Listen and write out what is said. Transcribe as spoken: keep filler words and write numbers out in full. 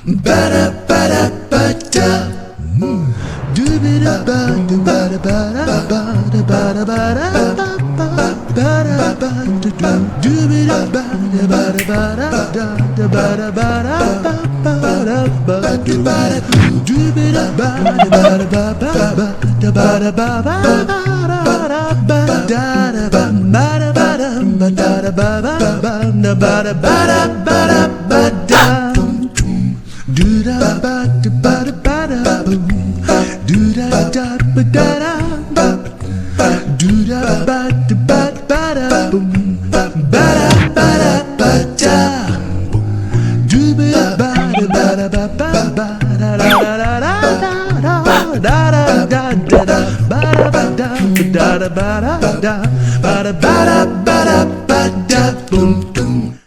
Bada bada bada. Dubida bada bada bada bada bada bada bada bada bada. Dubida bada bada bada bada bada bada bada bada. Dubida bada bada bada bada bada bada bada bada bada bada bada bada bada bada bada bada. Do da ba da ba da ba da boom. Do da da ba da da ba. Do da ba da ba da ba da boom. Ba da ba da ba da. Do ba da ba da ba da ba ba da da da da da da da da da da da da da ba da ba da ba da ba da ba da ba da ba da ba da boom boom.